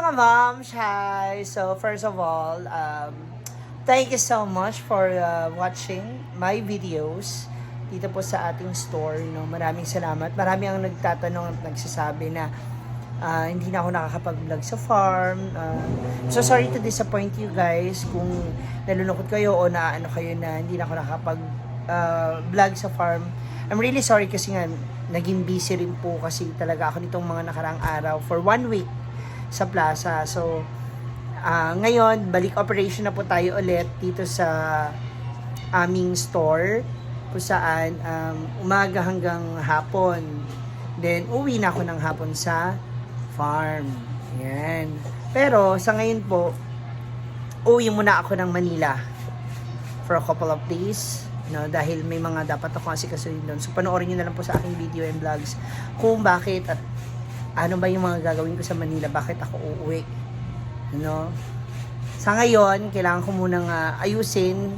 mga moms! Hi! So, first of all, thank you so much for watching my videos dito po sa ating store. No? Maraming salamat. Marami ang nagtatanong at nagsasabi na hindi na ako nakakapag-vlog sa farm. So, sorry to disappoint you guys kung nalulungkot kayo o naano kayo na hindi na ako nakakapag-vlog sa farm. I'm really sorry kasi nga naging busy rin po kasi talaga ako nitong mga nakarang araw for 1 week sa plaza. So, ngayon, balik operation na po tayo ulit dito sa aming store kung saan umaga hanggang hapon. Then, uwi na ako ng hapon sa farm. Yan. Pero, sa ngayon po, uwi muna ako ng Manila for a couple of days. No, dahil may mga dapat ako kasi kasuhin doon. So, panoorin nyo na lang po sa aking video and vlogs kung bakit at ano ba yung mga gagawin ko sa Manila, bakit ako uuwi. No? Sa ngayon, kailangan ko munang ayusin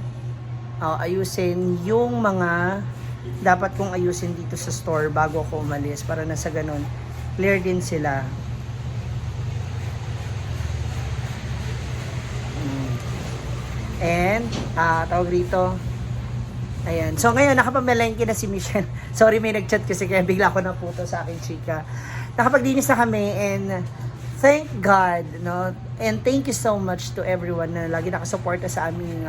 yung mga dapat kong ayusin dito sa store bago ako umalis para na sa ganun, clear din sila. And, tawag rito, ayan. So, ngayon, nakapamalengke na si Michelle. Sorry, may nag-chat kasi kaya bigla ko naputo sa aking chika. Nakapagdinis na kami and thank God, no? And thank you so much to everyone na lagi nakasuporta sa aming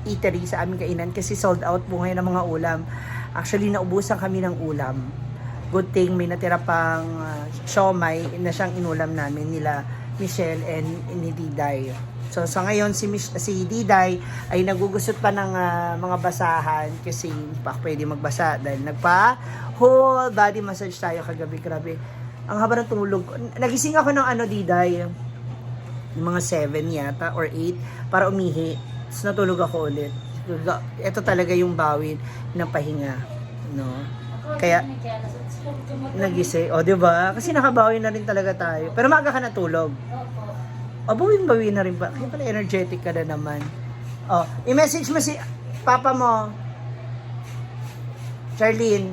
eatery, sa aming kainan kasi sold out po ngayon ng mga ulam. Actually, naubusan kami ng ulam. Good thing, may natira pang siomay na siyang inulam namin nila Michelle and ni Diday. So, sa ngayon, si Diday ay nagugusot pa ng mga basahan kasi hindi pa pwede magbasa dahil whole body massage tayo kagabi. Grabe. Ang haba ng tulog. Nagising ako ng Diday, yung mga 7 yata or 8 para umihi. Tapos natulog ako ulit. Ito talaga yung bawin ng pahinga. No? Kaya, nagising. O, diba? Kasi nakabawi na rin talaga tayo. Pero maaga ka natulog. O, bawing-bawi na rin pa. Kaya pala energetic ka na naman. O, i-message mo si papa mo. Charlene.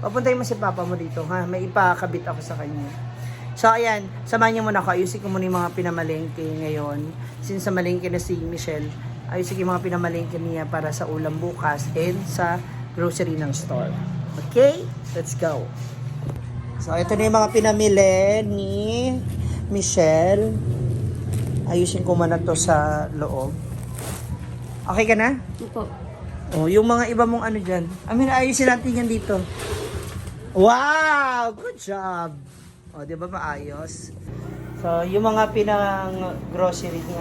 Papuntahin mo si papa mo dito, ha? May ipakabit ako sa kanya. So, ayan. Samahan niyo muna ako. Ayusin ko muna yung mga pinamalengke ngayon. Since sa malengke na si Michelle, ayusin ko yung mga pinamalengke niya para sa ulam bukas and sa grocery ng store. Okay? Let's go. So, ito na yung mga pinamili ni Michelle. Ayusin ko muna to sa loob. Okay ka na? Opo. Oh, yung mga iba mong ano dyan. Ayusin natin yan dito. Wow! Good job! O, di ba maayos? So, yung mga pinang grocery ni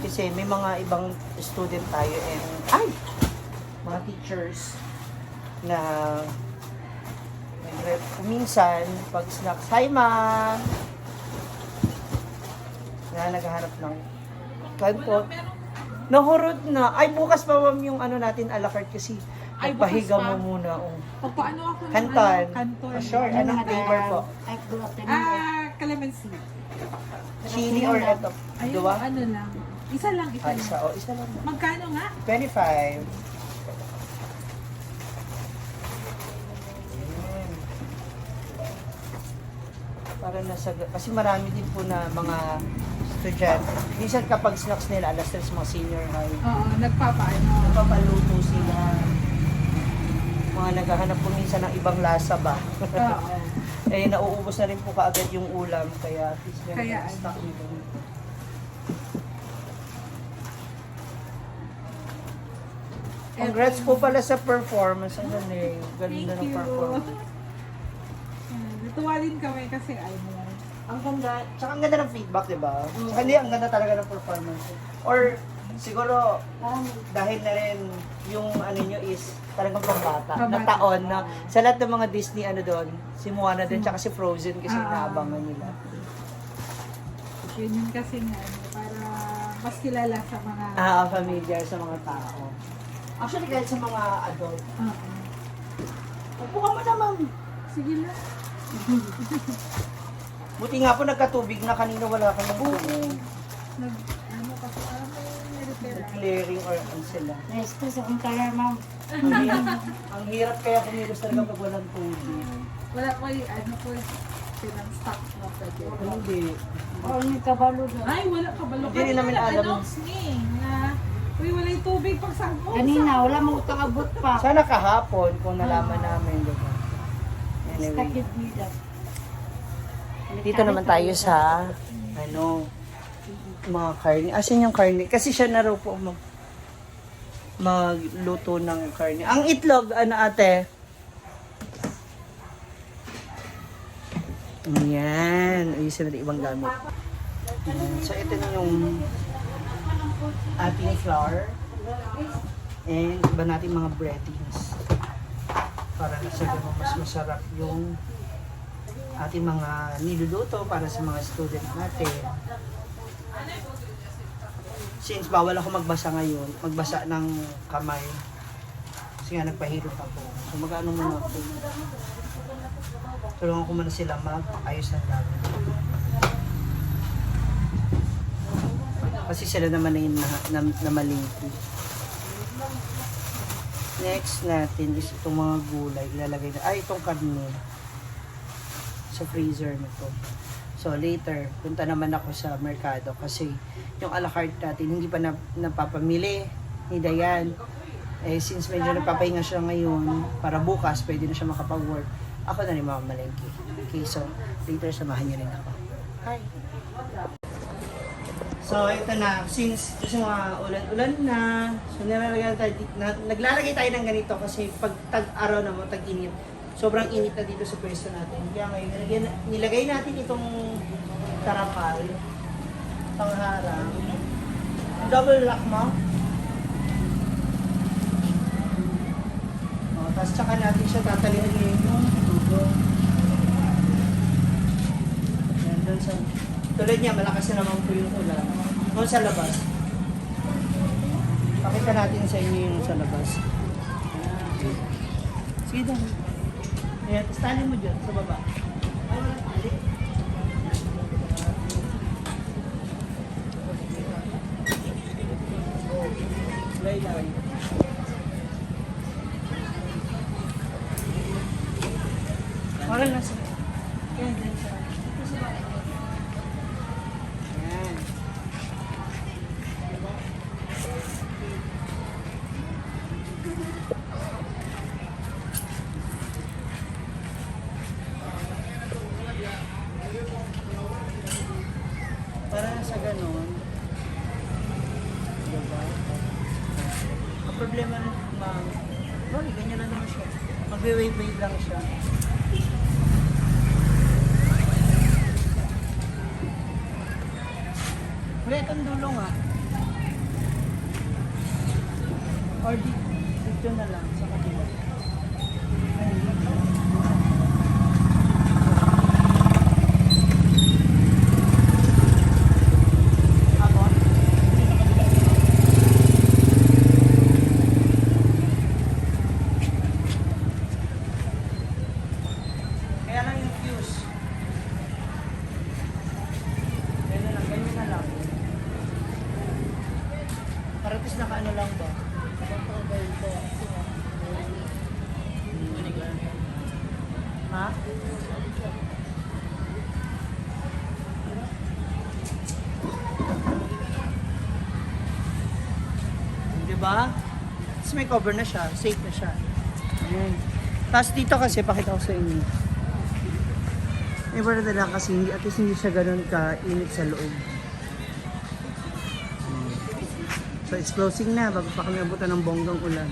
kasi may mga ibang student tayo and mga teachers na minsan pag snacks, hi ma! Na naghahanap ng kanto. Nahurot na. Ay, bukas pa ma'am yung natin a la carte kasi nagpahiga mo muna. Oh. Paano ako ng Canton. Canton. Sure. Anong flavor po? Ay, gluten. Calamansi. Chili or ito? Ayun, Dua? ano lang. Isa lang. Isa. Oh, isa lang. Magkano nga? 25. Para kasi marami din po na mga estudyante. Minsan kapag snacks nila, alas 3 mga senior high. Oo, nagpapaano. Papaluto sila. Mga naghahanap po minsan ng ibang lasa ba? Oo. Eh, nauubos na rin po kaagad yung ulam. Kaya at least Kaya, stock nito. Congrats po pala sa performance. Ang galing. Galing na ng Thank you. performance. Natuwa din kami kasi Ang ganda. Tsaka ang ganda ng feedback, di ba? Tsaka hindi, ang ganda talaga ng performance. Or, siguro, dahil na rin yung nyo is talagang pambata. Na taon na sa lahat ng mga Disney doon, si Moana din, tsaka si Frozen kasi naabangan nila. yun yung kasi nga, para mas kilala sa mga... Familiar sa mga tao. Actually, kahit sa mga adult. Upo ka mo naman. Sige lang. Buti nga po nagkatubig na kanina wala kang nagtubig. Kasi may Clearing or sila. Resto sa kong color, ma'am. Ang hirap kaya kumilos talaga pag walang tubig. Wala ko natin ang stock na pwede. Hindi. Oh, may kabalo doon. Ay, wala ka ba? Hindi rin namin alam. Announce ni na, uy, wala yung tubig pag sangkot. Kanina, wala mo kakabot pa. Sana kahapon kung nalaman namin, diba? Anyway. Stakid nila. Dito naman tayo sa mga karne. Asan yung karne? Kasi siya na raw po magluto ng karne. Ang itlog, ano ate? Ayan. Ayusin natin ibang gamit. Ayan. So, ito na yung ating flour. And iba natin mga breadings. Para na sa ganun mas masarap yung ating mga niluluto para sa mga student natin. Since bawal ako magbasa ngayon, magbasa ng kamay. Kasi nga nagpahirap ako. So mag-ano muna ako. Tulungan ko muna sila mag-ayos ng gamit. Kasi sila naman na yung na malingki. Next natin is itong mga gulay. Ilalagay na, itong karne. Sa freezer nito. So later, punta naman ako sa merkado kasi yung a la carte natin hindi pa napapamili ni Dayan. Since medyo nagpapahinga siya ngayon, para bukas pwede na siya makapag-work, ako na rin mamamalengke. Okay, so later samahan niyo rin ako. Hi! So ito na, since kasi mga ulan-ulan na, so naglalagay tayo ng ganito kasi pag tag-araw na mo, tag-init, sobrang init na dito sa pwesto natin. Kaya ngayon, nilagay natin itong tarakal, pangharang. Double lock mo. Tapos tsaka natin siya tatalihan yung dugo. Yan, doon sa... Tulad niya, malakas na naman po yung ulan. Doon sa labas. Pakita natin sa inyo yung sa labas. Sige daw. Ayan, tapos tali mo dyan, sa baba. Lay-lay. Parang nasa. Ayan, dyan sa. Ayan. Para sa ganun, diba? Ang problema na ganyan lang naman siya. Magwe-wave-wave lang siya. Wala itong dulo nga. Or dito na lang sa kabila. Kaya lang yung fuse. Ganyan na lang. Para tis naka-ano lang ba? Ha? Diba? Tapos may cover na siya. Safe na siya. Ayan. Tapos dito kasi, pakita ko sa inyo. Iba na lang kasi at least hindi siya ganun ka-init sa loob. So it's closing na bago pa kami abutan ng bonggang ulan.